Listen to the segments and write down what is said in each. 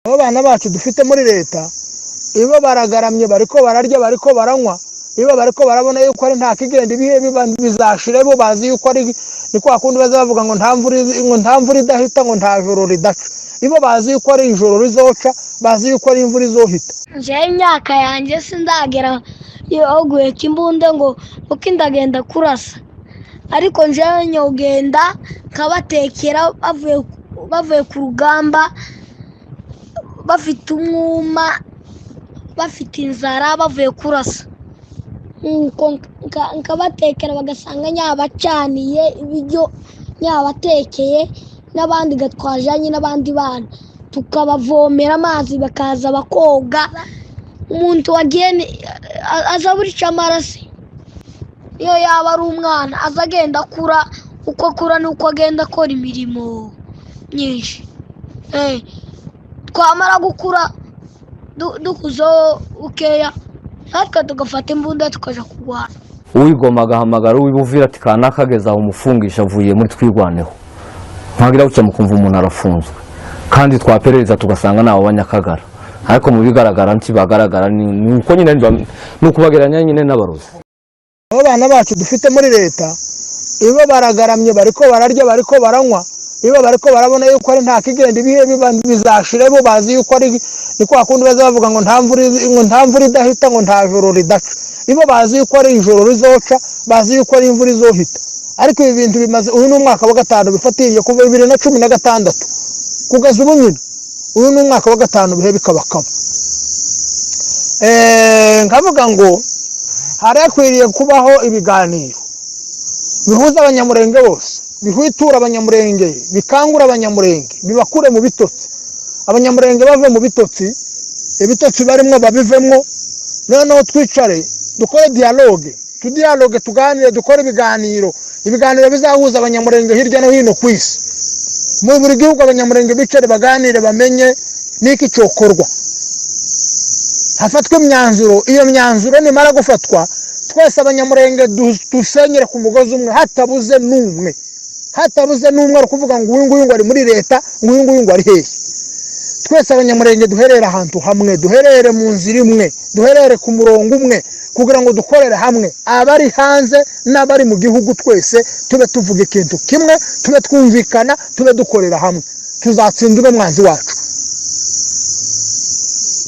Abo bana bacu dufite muri leta, ibo baragaramye, bariko bararya, bariko baranywa, ibo bariko barabona yuko ari nta kigenda, ibihe bizashira. Bo bazi yuko ari ni kwa kundi baza bavuga ngo nta mvura, ngo nta mvura idahita, ngo nta joro ridaca. Ibo bazi yuko ari ijoro rizoca, bazi yuko ari imvura izohita. Njyewe imyaka yanjye sindagera yo guheka imbunda ngo uko indagenda kurasa, ariko njyewe nyogenda nkabatekera bavuye ku rugamba, bafite umwuma, bafite inzara, bavuye kurasa, nuko nkabatekera bagasanga nyabacaniye ibiryo, nyabatekeye n'abandi gatwajanye n'abandi bana, tukabavomera amazi bakaza bakoga. Umuntu wagiye aza burica amaraso, iyo yaba ari umwana aza agenda akura, uko akura nuko agenda akora imirimo myinshi. Twamara gukura dukuzeho bukeya, natwe tugafata imbunda tukaja kurwana. Uwigoma agahamagara uw'Ibuvira ati: "Kanaka ageze aho, umufungisha avuye muri Twirwaneho." Ntagira gutya mukumva umuntu arafunzwe, kandi twaperereza tugasanga ni abo Banyakagara, ariko mu bigaragara ntibagaragara. Ni uko nyine ni ukubagereranya nyine n'abarozi. Abo bana bacu dufite muri leta, ibo baragaramye, bariko bararya, bariko baranywa, ibo bariko barabona yuko ari nta kigenda, ibihe bizashira. Bo bazi yuko ari ni kwa kundi baza bavuga ngo nta mvura, ngo nta mvura idahita, ngo nta joro ridaca. Ibo bazi yuko ari ijoro rizoca, bazi yuko ari imvura izohita. Ariko ibi bintu bimaze, uyu ni umwaka wa gatanu bifatiriye, kuva 2016 kugeza ubu nyine, uyu ni umwaka wa gatanu bihe bikabakaba. Nkavuga ngo hari hakwiriye kubaho ibiganiro bihuza Abanyamurenge bose, bihwitura Abanyamurenge, bikangura Abanyamurenge, bibakure mu bitotsi. Abanyamurenge bave mu bitotsi, ibitotsi barimwo babivemwo. Noneho twicare dukore dialogue, tudialogue, tuganire, dukore ibiganiro, ibiganiro bizahuza Abanyamurenge hirya no hino ku isi, muri buri gihugu. Abanyamurenge bicare baganire, bamenye n'iki cyokorwa, hafatwe imyanzuro. Iyo myanzuro nimara gufatwa, twese Abanyamurenge dusenyere ku mugozi umwe, hatabuze n'umwe, hatabuze n'umwe ari ukuvuga ngo uyu nguyu ngo ari muri leta, ngo uyu nguyu ngo ari hehe. Twese Abanyamurenge duherere ahantu hamwe, duherere mu nzira imwe, duherere ku murongo umwe, kugira ngo dukorere hamwe, abari hanze n'abari mu gihugu, twese tube tuvuga ikintu kimwe, tube twumvikana, tube dukorera hamwe, tuzatsinda uno mwanzi wacu.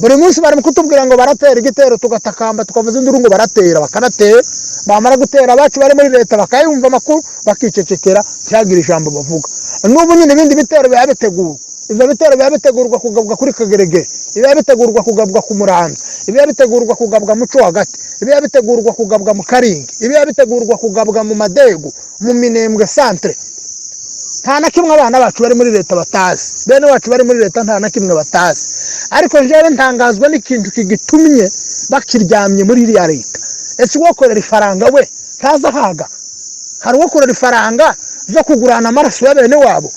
Buri munsi bari kutubwira ngo baratera igitero, tugatakamba, tukavuza induru ngo baratera, bakanatera. Bamara gutera, abacu bari muri leta bakayumva amakuru, bakicecekera, ntihagire ijambo bavuga. N'ubu nyine ibindi bitero biba bitegurwa. Ibyo bitero biba bitegurwa kugabwa kuri Kageregere, ibiba bitegurwa kugabwa ku Murambi, ibiba bitegurwa kugabwa mu co hagati, ibiba bitegurwa kugabwa mu Karingi, ibiba bitegurwa kugabwa mu Madegu, mu Minembwe centre. Nta na kimwe abana bacu bari muri leta batazi, bene wacu bari muri leta nta na kimwe batazi. Ariko njyewe ntangazwa n'ikintu kigitumye bakiryamye muri iriya leta. Ese uwokorera ifaranga we ntaza ahaga? Hari uwokorera ifaranga zo kugurana amaraso ya bene wabo,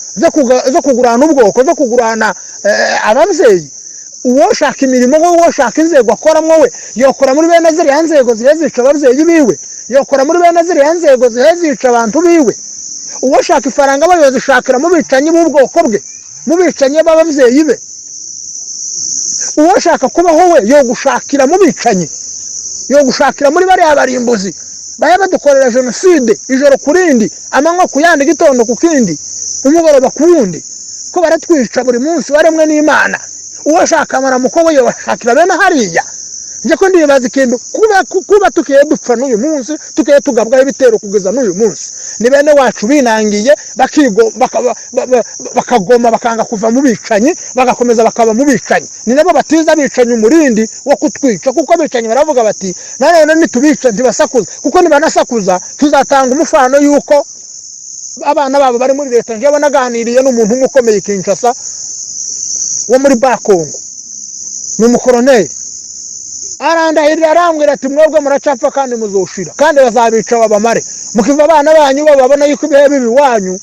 zo kugurana ubwoko, zo kugurana ababyeyi? Uwoshaka imirimo we, uwoshaka inzego akoramo we, yokora muri bene ziriya nzego zihe zica ababyeyi biwe? Yokora muri bene ziriya nzego zihe zica abantu biwe? Uwoshaka ifaranga we yozishakira mu bicanyi b'ubwoko bwe, mu bicanyi b'ababyeyi be? Uwoshaka kubaho we yogushakira mu bicanyi, yogushakira muri bariya barimbuzi baya badukorera jenoside ijoro ku rindi, amanywa ku yandi, igitondo ku kindi, umugoroba ku wundi, ko baratwica buri munsi waremwe n'Imana? Uwashaka amaramuko we yobashakira bene hariya? Njye ko ndibaza ikintu kuba tukiye dupfa n'uyu munsi, tukiye tugabwaho ibitero kugeza n'uyu munsi, ni bene wacu binangiye bakagoma, bakanga kuva mu bicanyi, bagakomeza bakaba mu bicanyi. Ni nabo batiza abicanyi umurindi wo kutwica, kuko abicanyi baravuga bati: "Nanone nitubica ntibasakuza, kuko nibanasakuza tuzatanga umufano y'uko abana babo bari muri leta." Njyewe naganiriye n'umuntu umwe ukomeye i Kinshasa wo muri Bakongo, ni umukoroneri, arandahirira, arambwira ati: "Mwebwe muracapfa kandi muzoshira, kandi bazabica babamare, mukiva abana banyu bo babona yuko ibihe bibi iwanyu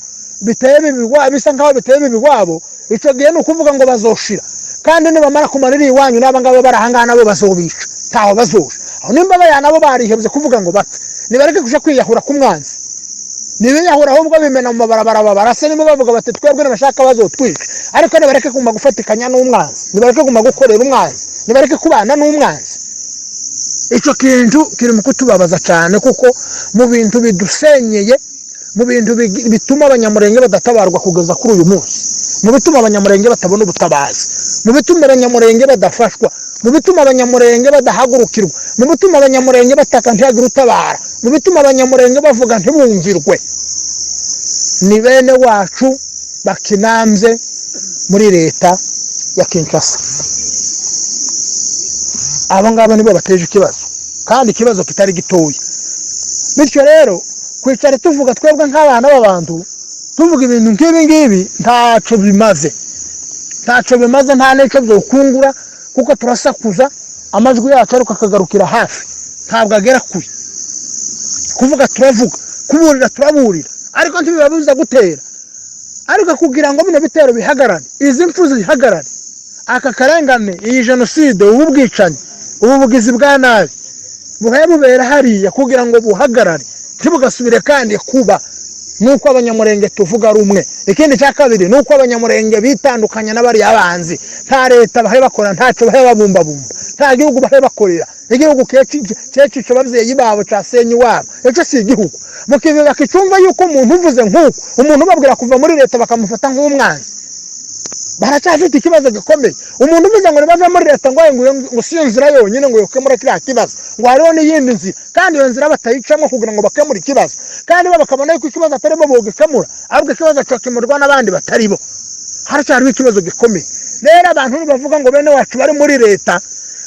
biteye bibi bisa nkaho biteye bibi iwabo. Icyo gihe ni ukuvuga ngo bazoshira, kandi nibamara kumara iri iwanyu, n'aba ngaba bari ahangaha nabo bazobica, ntaho bazoja aho." Nimba baya nabo barihebye kuvuga ngo bapfe, nibareke kuja kwiyahura ku mwanzi, ntibiyahura ahubwo bimena mu mabarabara babarase. Nibo bavuga bati: "Twebwe nibashaka bazotwica." Ariko nibareke kuguma gufatikanya n'umwanzi, nibareke kuguma gukorera umwanzi, nibareke kubana n'umwanzi. Icyo kintu kiri mu kutubabaza cyane, kuko mu bintu bidusenyeye, mu bintu bituma Abanyamurenge badatabarwa kugeza kuri uyu munsi, mu bituma Abanyamurenge batabona ubutabazi, mu bituma Abanyamurenge badafashwa, mu bituma Abanyamurenge badahagurukirwa, mu bituma Abanyamurenge bataka ntihagire utabara, mu bituma Abanyamurenge bavuga ntibumvirwe, ni bene wacu bakinambye muri leta ya Kinshasa. Abo ngabo nibo bateje ikibazo, kandi ikibazo kitari gitoya. Bityo rero kwicara tuvuga twebwe nk'abana b'abantu, tuvuga ibintu nk'ibi ngibi, ntacyo bimaze, ntacyo bimaze, nta n'icyo byokungura, kuko turasakuza amajwi yacu ariko akagarukira hafi, ntabwo agera kure. Kuvuga turavuga, kuburira turaburira, ariko ntibibabuza gutera. Ariko kugira ngo bino bitero bihagarare, izi mpfu zihagarare, aka karengane, iyi jenoside, ubu bwicanyi, ubu bugizi bwa nabi buhaye bubera hariya, kugira ngo buhagarare ntibugasubire kandi kuba, nuko Abanyamurenge tuvuga rumwe. Ikindi cya kabiri ni uko Abanyamurenge bitandukanya n'abariya banzi. Nta leta bahe bakora, ntacyo bahe babumbabumba, nta gihugu bahe bakorera. Igihugu cyecisha ababyeyi babo, casenye iwabo, icyo si igihugu. Mukibi bakicumva yuko umuntu uvuze nk'uko, umuntu ubabwira kuva muri leta, bakamufata nk'umwanzi. Baracyafite ikibazo gikomeye. Umuntu uvuze ngo nibave muri leta, ngo si yo nzira yonyine ngo yokemura kiriya kibazo, ngo hariho n'iyindi nzira, kandi iyo nzira batayicamo kugira ngo bakemure ikibazo, kandi bo bakabona yuko ikibazo atari bo bogikemura, ahubwo ikibazo cyakemurwa n'abandi batari bo. Haracyariho ikibazo gikomeye. Rero abantu nibavuga ngo bene wacu bari muri leta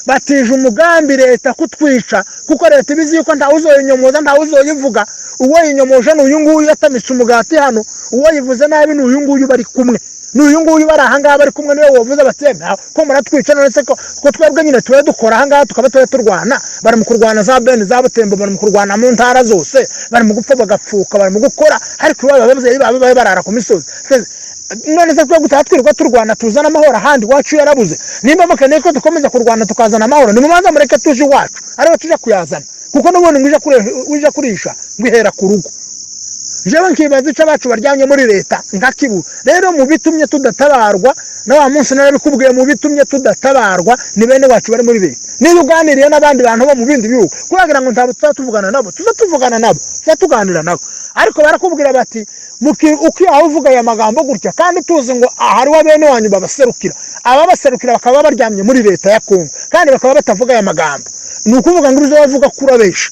batije umugambi leta kutwica, kuko leta ibizi yuko ntawe uzoyinyomoza, ntawe uzoyivuga. Uwo yinyomoje ni uyu nguyu yatamitse umugati hano, uwo yivuze nabi ni uyu nguyu bari kumwe, ni uyu nguyu bari ahangaha bari kumwe, niwe wavuze bati: "Ko muratwica none se ko twebwe nyine tuba dukora ahangaha, tukaba tuba turwana?" Bari mu kurwana za Beni, za Butembo, bari mu kurwana mu ntara zose, bari mu gupfa bagapfuka, bari mu gukora, ariko iwabo ababyeyi babo babe barara ku misozi. None se twe gutaha twirirwa turwana tuzana amahoro ahandi iwacu yarabuze? Nimba mukeneye ko dukomeza kurwana tukazana amahoro, nimubanza mureke tuje iwacu ariho tuje kuyazana, kuko n'ubundi ngo uje kurisha ngo ihera ku rugo. Jewe nkibaza ico abacu baryamye muri leta nkakibura. Rero mu bitumye tudatabarwa, na wa munsi narabikubwiye, mu bitumye tudatabarwa ni bene wacu bari muri leta. Niyo uganiriye n'abandi bantu bo mu bindi bihugu, kugira ngo ntabwo tuba tuvugana nabo, tuza tuvugana nabo, tuza tuganira nabo, ariko barakubwira bati: "Uko aho uvuga aya magambo gutya, kandi tuzi ngo hariho bene wanyu babaserukira, ababaserukira bakaba baryamye muri leta ya Kongo, kandi bakaba batavuga aya magambo, ni ukuvuga ngo ibyo bavuga kurabesha."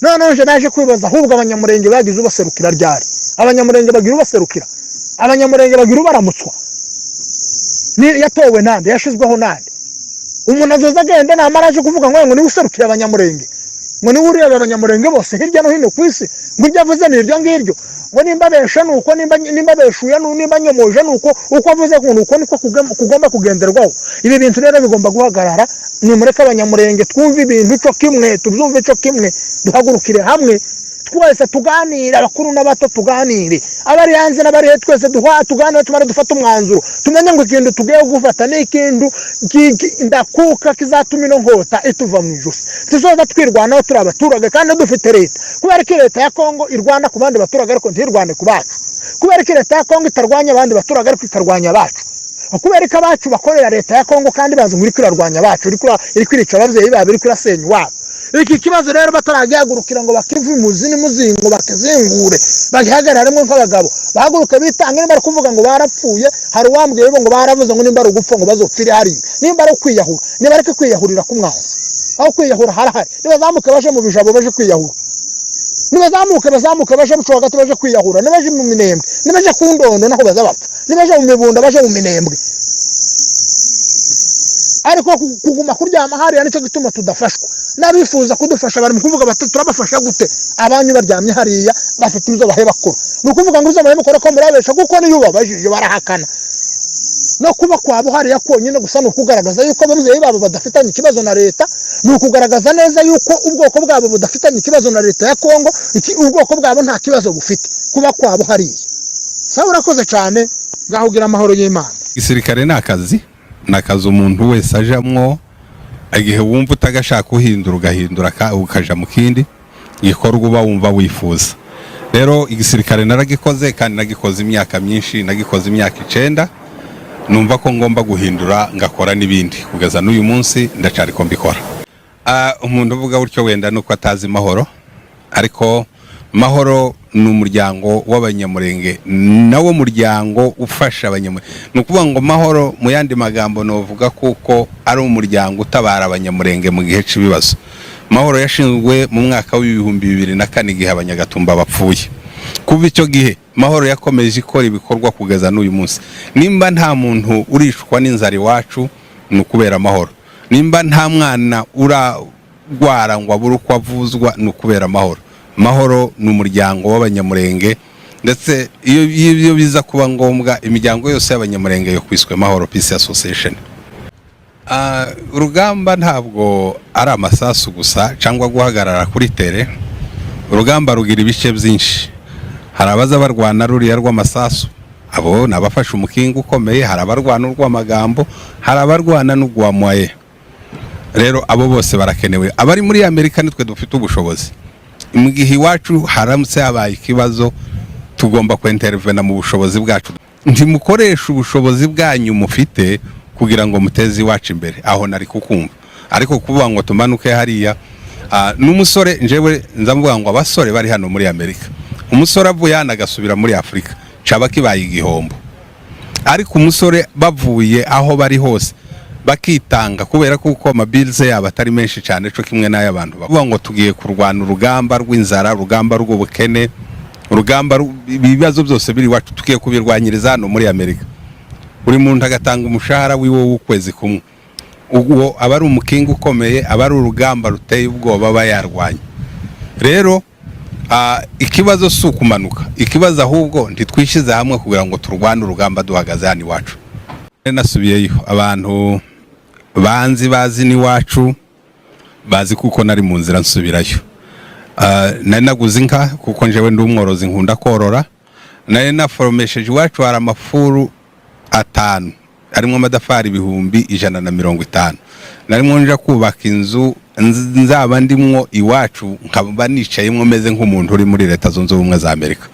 Noneho nje naje kwibaza ahubwo: Abanyamurenge bagize ubaserukira ryari? Abanyamurenge bagira ubaserukira? Abanyamurenge bagira ubaramutswa? Ni yatowe nande? Yashizweho nande? Umuntu azoza agenda namara aje kuvuga ngo niwe userukira Abanyamurenge, ngo niwe ureba Abanyamurenge bose hirya no hino ku isi, ngo ibyo avuze ni iryo ngiryo, ngo nimba besha ni uko, nimba beshuye nimba nyomoje ni uko, uko avuze ngo ni uko niko kugomba kugenderwaho. Ibi bintu rero bigomba guhagarara. Nimureke Abanyamurenge twumve ibintu ico kimwe, tubyumve ico kimwe, duhagurukire hamwe twese, tuganire, abakuru n'abato, tuganire, abari hanze n'abari he, twese duha tuganire, tumare dufate umwanzuro, tumenye ngo ikintu tugiye gufata ni ikintu ndakuka kizatuma ino nkota ituva mu ijosi. Tuzoza twirwanaho turi abaturage kandi dufite leta. Kubera ko leta ya Kongo irwana ku bandi baturage ariko ntirwane ku bacu? Kubera ko leta ya Kongo itarwanya abandi baturage ariko ikarwanya abacu? Kubera ko abacu bakorera leta ya Kongo kandi bazi ngo iri kwirarwanya abacu, iri kwirica ababyeyi babo, iri kwirasenya iwabo? Iki kibazo rero bataragihagurukira ngo bakive imuzi n'imuzingo, bakizingure, bagihagararemo nk'abagabo, bahaguruke bitange. Nimba ari kuvuga ngo barapfuye, hari uwambwiye ngo baravuze ngo nimba ari ugupfa ngo bazopfire hariya, nimba ari ukwiyahura nibareke kwiyahurira ku mwanzi. Aho kwiyahura harahari, nibazamuke baje mu Bijabo baje kwiyahura, nibazamuke bazamuke baje Buco hagati baje kwiyahura, nibaje mu Minembwe, nibaje ku Ndondo naho baza bapfa, nibaje mu Mibunda, baje mu Minembwe. Ariko kuguma kuryama hariya nicyo gituma tudafashwa. N'abifuza kudufasha bari mu kuvuga bati: "Turabafasha gute abanyu baryamye hariya bafite ibyo bahe bakora?" Ni ukuvuga ngo ibyo bahe bakora ko murabesha, kuko niyo ubabajije barahakana. No kuba kwabo hariya konyine gusa ni ukugaragaza yuko ababyeyi babo badafitanye ikibazo na leta, ni ukugaragaza neza yuko ubwoko bwabo budafitanye ikibazo na leta ya Kongo. Ubwoko bwabo nta kibazo bufite kuba kwabo hariya. Sawa, urakoze cyane, ngaho ugira amahoro y'Imana. Igisirikare ni akazi, ni akazi umuntu wese ajamwo. Igihe wumva utagashaka uhindura, ugahindura ukaja mu kindi gikorwa uba wumva wifuza. Rero igisirikare naragikoze, kandi nagikoze imyaka myinshi, nagikoze imyaka 9. Numva ko ngomba guhindura ngakora n'ibindi. Kugeza n'uyu munsi ndacariko mbikora. Umuntu uvuga gutyo wenda nuko atazi Mahoro, ariko Mahoro ni umuryango w'Abanyamurenge, nawo muryango ufasha Abanyamurenge. Ni ukuvuga ngo Mahoro, mu yandi magambo, novuga kuko ari umuryango utabara Abanyamurenge mu gihe cy'ibibazo. Mahoro yashinzwe mu mwaka wa 2004, igihe Abanyagatumba bapfuye. Kuva icyo gihe Mahoro yakomeje ikora ibikorwa kugeza n'uyu munsi. Nimba nta muntu urishwa n'inzara iwacu, ni ukubera Amahoro. Nimba nta mwana urarwara ngo abure uko avuzwa, ni ukubera Amahoro. Mahoro ni umuryango w'Abanyamurenge, ndetse iyo biza kuba ngombwa, imiryango yose y'Abanyamurenge yo kwiswe Mahoro Peace Association. Urugamba ntabwo ari amasasu gusa cyangwa guhagarara kuri terrain. Urugamba rugira ibice byinshi. Hari abaza barwana ruriya rw'amasasu, abo ni abafashe umukingo ukomeye. Hari abarwana urw'amagambo, hari abarwana n'urwa moyens. Rero abo bose barakenewe. Abari muri Amerika nitwe dufite ubushobozi. Mu gihe iwacu haramutse habaye ikibazo, tugomba kwentervena mu bushobozi bwacu. Ntimukoreshe ubushobozi bwanyu mufite kugira ngo muteze iwacu imbere, aho nari kukumva. Ariko kuvuga ngo tumanuke hariya, n'umusore, njyewe nzamuvuga ngo abasore bari hano muri Amerika, umusore avuye hano agasubira muri Afurika, caba kibaye igihombo. Ariko umusore bavuye aho bari hose bakitanga, kubera kuko ama bills yabo atari menshi cyane cyo kimwe n'ay'abantu bavuga ngo tugiye kurwana urugamba rw'inzara, urugamba rw'ubukene, urugamba ibibazo byose biri iwacu tugiye kubirwanyiriza hano muri Amerika, buri muntu agatanga umushahara wiwe w'ukwezi kumwe, uwo aba ari umukingo ukomeye, aba ari urugamba ruteye ubwoba aba yarwanya. Rero ikibazo si ukumanuka, ikibazo ahubwo ntitwishyize hamwe kugira ngo turwane urugamba duhagaze hano iwacu. Nasubiyeyo, abantu banzi bazi n'iwacu bazi kuko nari mu nzira nsubirayo. Nari naguze inka, kuko njyewe ndi umworozi, nkunda korora. Nari naforomesheje iwacu, hari amafuru 5 harimo amadafari 150,000. Narimo nja kubaka inzu nzaba ndimwo iwacu, nkaba nicayemo meze nk'umuntu uri muri Leta Zunze Ubumwe za Amerika.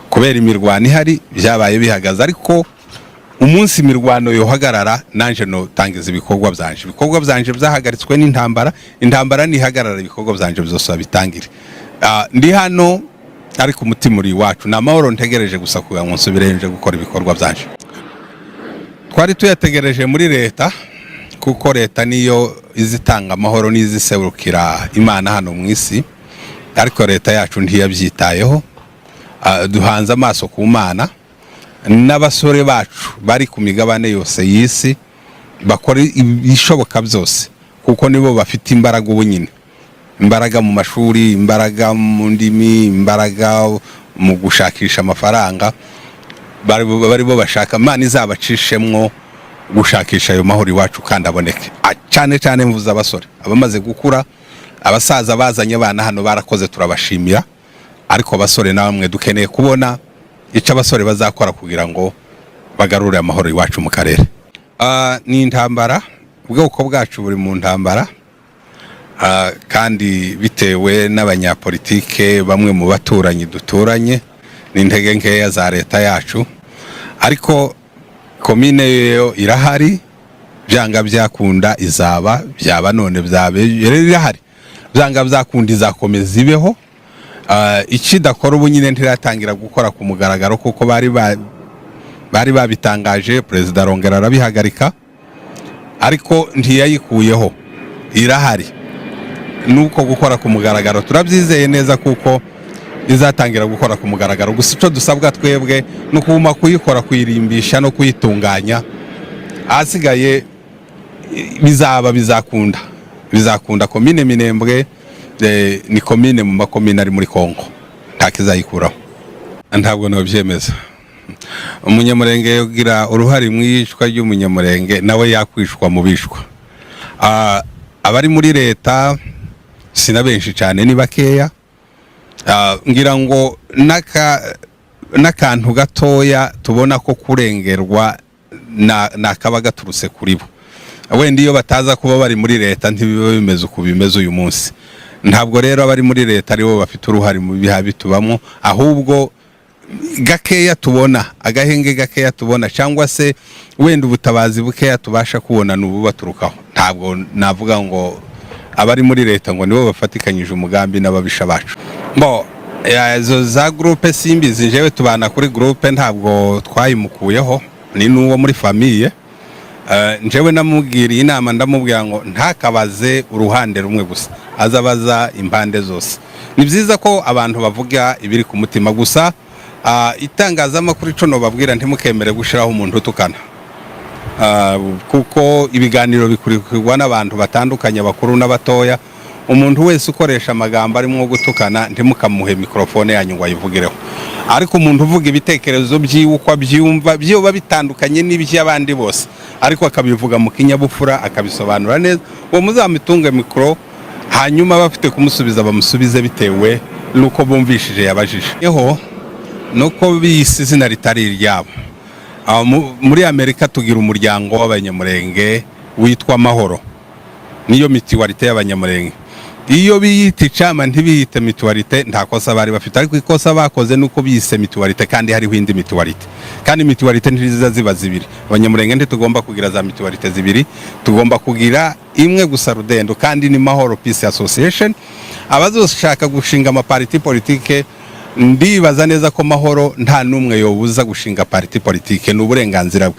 Kubera imirwano ihari byabaye bihagaze, ariko umunsi imirwano yohagarara, nanje notangiza ibikorwa byanje. Ibikorwa byanje byahagaritswe n'intambara. Intambara nihagarara, ibikorwa byanje byose bitangire. Ndi hano ariko umutima uri iwacu. Ni amahoro ntegereje gusa kugira ngo nsubire nje gukora ibikorwa byanje. Twari tuyategereje muri leta, kuko leta niyo izitanga amahoro n'iziserukira Imana hano mu isi, ariko leta yacu ntiyabyitayeho. Duhanze amaso ku Mana n'abasore bacu bari ku migabane yose y'isi bakora ibishoboka byose, kuko nibo bafite imbaraga ubu nyine, imbaraga mu mashuri, imbaraga mu ndimi, imbaraga mu gushakisha amafaranga. Bari bo bashaka Imana izabacishemwo gushakisha ayo mahoro iwacu kandi aboneke. Cyane cyane mvuze abasore, abamaze gukura. Abasaza bazanye abana hano barakoze, turabashimira, ariko abasore namwe dukeneye kubona icyo abasore bazakora kugira ngo bagarure amahoro iwacu mu karere. Ni intambara, ubwoko bwacu buri mu ntambara, kandi bitewe n'abanyapolitike bamwe mu baturanyi duturanye n'intege nkeya za leta yacu. Ariko komine yo irahari, byanga byakunda izaba, byaba none byaba rero, irahari, byanga byakunda izakomeza ibeho. Ikidakora ubu nyine, ntiratangira gukora ku mugaragaro, kuko bari babitangaje, perezida arongera arabihagarika, ariko ntiyayikuyeho, irahari. Nuko gukora ku mugaragaro turabyizeye neza kuko izatangira gukora ku mugaragaro. Gusa icyo dusabwa twebwe ni ukuguma kuyikora, kuyirimbisha no kuyitunganya. Ahasigaye bizaba, bizakunda, bizakunda. Komine Minembwe ni komine mu makomine ari muri Kongo, nta kizayikuraho. Ntabwo nabyemeza. Umunyamurenge ugira uruhare mu iyicwa ry'Umunyamurenge nawe yakwishwa mu bishwa. Abari muri leta si na benshi cyane, ni bakeya. Ngira ngo n'akantu gatoya tubona ko kurengerwa nakaba gaturutse kuri bo. Wenda iyo bataza kuba bari muri leta, ntibiba bimeze uko bimeze uyu munsi. Ntabwo rero abari muri leta aribo bafite uruhare mu biha bitubamo, ahubwo gakeya tubona, agahenge gakeya tubona, cyangwa se wenda ubutabazi bukeya tubasha kubona, ni ububaturukaho. Ntabwo navuga ngo abari muri leta ngo nibo bafatikanyije umugambi n'ababisha bacu. Bo izo za groupe simbizi. Njyewe tubana kuri groupe, ntabwo twayimukuyeho, ni n'uwo muri famille. Njyewe namubwiriye inama, ndamubwira ngo ntakabaze uruhande rumwe gusa, azabaza impande zose. Ni byiza ko abantu bavuga ibiri ku mutima gusa. Itangazamakuru, ico nobabwira, ntimukemere gushiraho umuntu utukana, kuko ibiganiro bikurikirwa n'abantu batandukanye, abakuru n'abatoya. Umuntu wese ukoresha amagambo arimo gutukana, ntimukamuhe mikorofone yanyu ngo ayivugireho. Ariko umuntu uvuga ibitekerezo byiwe uko abyumva, byoba bitandukanye n'iby'abandi bose, ariko akabivuga mu kinyabupfura, akabisobanura neza, uwo muzamutunge mikoro, hanyuma bafite kumusubiza bamusubize bitewe n'uko bumvishije yabajije. Eho nuko biyise izina ritari iryabo. Muri Amerika tugira umuryango w'Abanyamurenge witwa Amahoro, niyo mutualité y'Abanyamurenge. Iyo biyita icama, ntibiyite mutualité, nta kosa bari bafite. Ariko ikosa bakoze nuko biyise mutualité kandi hariho indi mutualité, kandi mutualité ntiziza ziba zibiri. Abanyamurenge ntitugomba kugira za mutualité zibiri, tugomba kugira imwe gusa rudendo, kandi ni Mahoro Peace Association. Abazoshaka gushinga amaparti politique, ndibaza neza ko Mahoro nta n'umwe yobuza gushinga parti politique, ni uburenganzira bwe.